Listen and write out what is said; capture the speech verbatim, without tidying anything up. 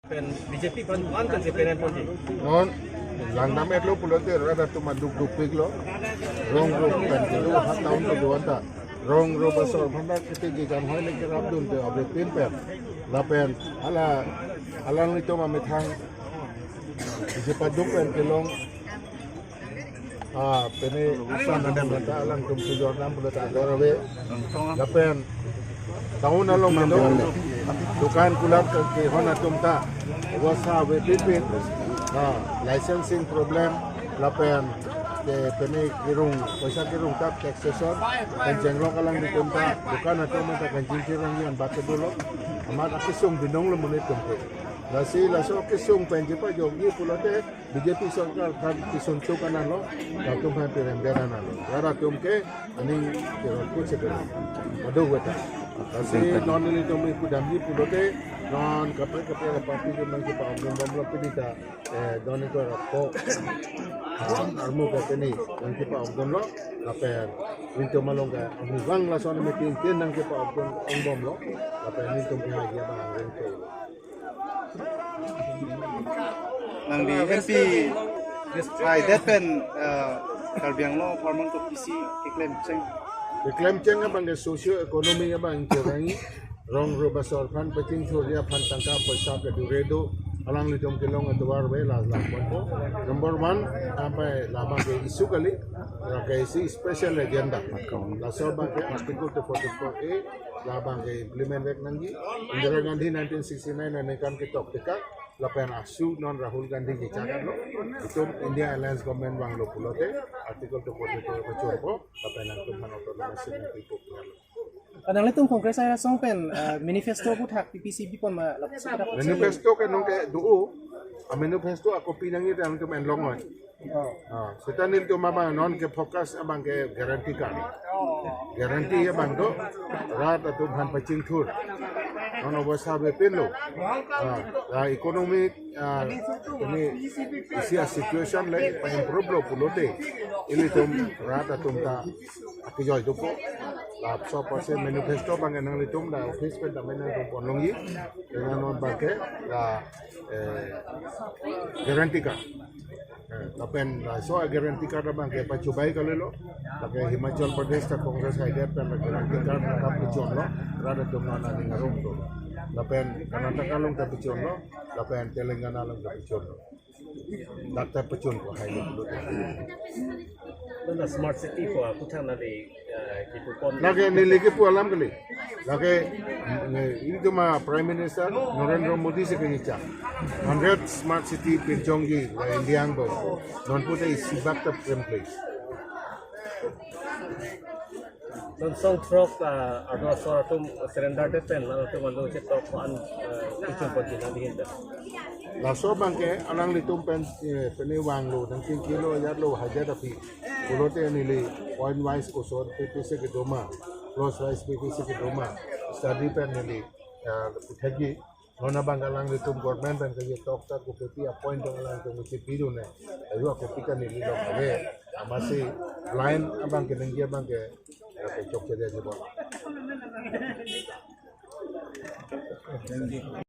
Pen B J P pen one pen si peren ponji. Non langdam-etlo pulote rat atum aduk dukpiklo. Rong ro pen kedo ha town kedo anta. Rong ro basor aphan ta kete gikan hoi le kerapdunde avepin pen. Lapen hala alanglitum amethang B J P aduk pen kelong. Ah, pene usan atum ta alangtum sujor dam pulo ta ador ave. Lapen town along mano dukan kulat ke hon atum ta. Wasa avepin pen. Ah, licensing problem. Lapen ke pene kirung, paisa kirung tap taxation. Pen jenglok alanglitum ta dukan atum ta kanjin kirang yan bat dolo. Amat akesung binong lo monit atum ke. Lasi laso kesung pen J P jongji pulote B J P sorkar aphan kesung tuk ananlo, latum aphan pirem den ananlo. Rat atum ke aning kerot kut sebenar. Aduh weta. Lasi non nelitum pudamji pulote, non kaprek kaprek aparty ke nangkepa-ongdun bomlo pini ta, eh, non itu rapko. Ah, armu ke pini nangkepa-ongdunlo, lapen nelitum along ke, nibang lason meeting tin nangkepa-ongdun ong bomlo, lapen nelitum pihai dia bang angring ke. Nangli M P haidet pen, eh, Karbi Anglong apharman kopisi keklem cheng? Keklem cheng abang ke socio economy abang kerangi, rong ro basor aphan pachingthurji aphan tangka paisa kedure do, alanglitum kelong atovar ave la la ponpo. Number one, apai labang ke issue kali, la ke isi special agenda. Laso abang ke Article two forty-four A, labang ke implement vek nangji. Indira Gandhi nineteen sixty-nine aningkan ketok teka, lapen asu non Rahul Gandhi kechakatlo. Itum India Alliance Government vanglo pulote, Article two forty-four pachorpo, lapen nangtum aphan autonomous state nangpipo. Kadang nanglitum Congress aira song pen, eh, manifesto aputhak P P C B pon ma lapusi kita. Manifesto ke nonke do, a manifesto a copy nangji ta nangtum enlong noi. Oh. Ah, seta nelitum abang non ke focus abang ke guarantee card. Guarantee abang do, rat atum aphan pachingthur. Non obosa avepinlo. Ah, la economic, ah, ini isi a situation le pa-improve lo pulote, ilitum rat atum ta akejoi dopo. Laso apotsi manifesto abang ke nanglitum la office pen ta nangtum ponlongji. Dengan non abang ke la, eh, guarantee card. Eh, lapen laso a guarantee card abang ke pachubai kalilo. Lake Himachal Pradesh ta Congress haidet pen la guarantee card ta pachunlo. Rat atum non aning arong do. Lapen Karnataka along ta pachunlo. Lapen Telangana along ta pachunlo. Doctor pachunpo hailo. Nana smart city ko aputhak nali, eh, kipu pon. Lake neli kipu alam kali. Lake, eh, itum a Prime Minister Narendra Modi si kejechak. Hundred smart city pinchongji la India angbong. Non pute isi bak ta prem place. Non song throk, ah, ardo asor atum surrender det pen, latum anu chetok ko-an, eh, kichun ponji nangli ahin ta. Laso abang ke alanglitum pen, eh, pene vanglo, nangchingkilo, ajatlo, hajat aphi. Pulote neli point wise koson P P C kedo ma, clause wise P P C kedo ma, study pen neli, eh, puthekji. Non abang alanglitum government pen ketok ta kopi appoint dong alanglitum kechipidun ne. Ayu kopi kan neli lok ave. Amatsi blind abang ke nangji abang ke, eh, chokche dia jebon.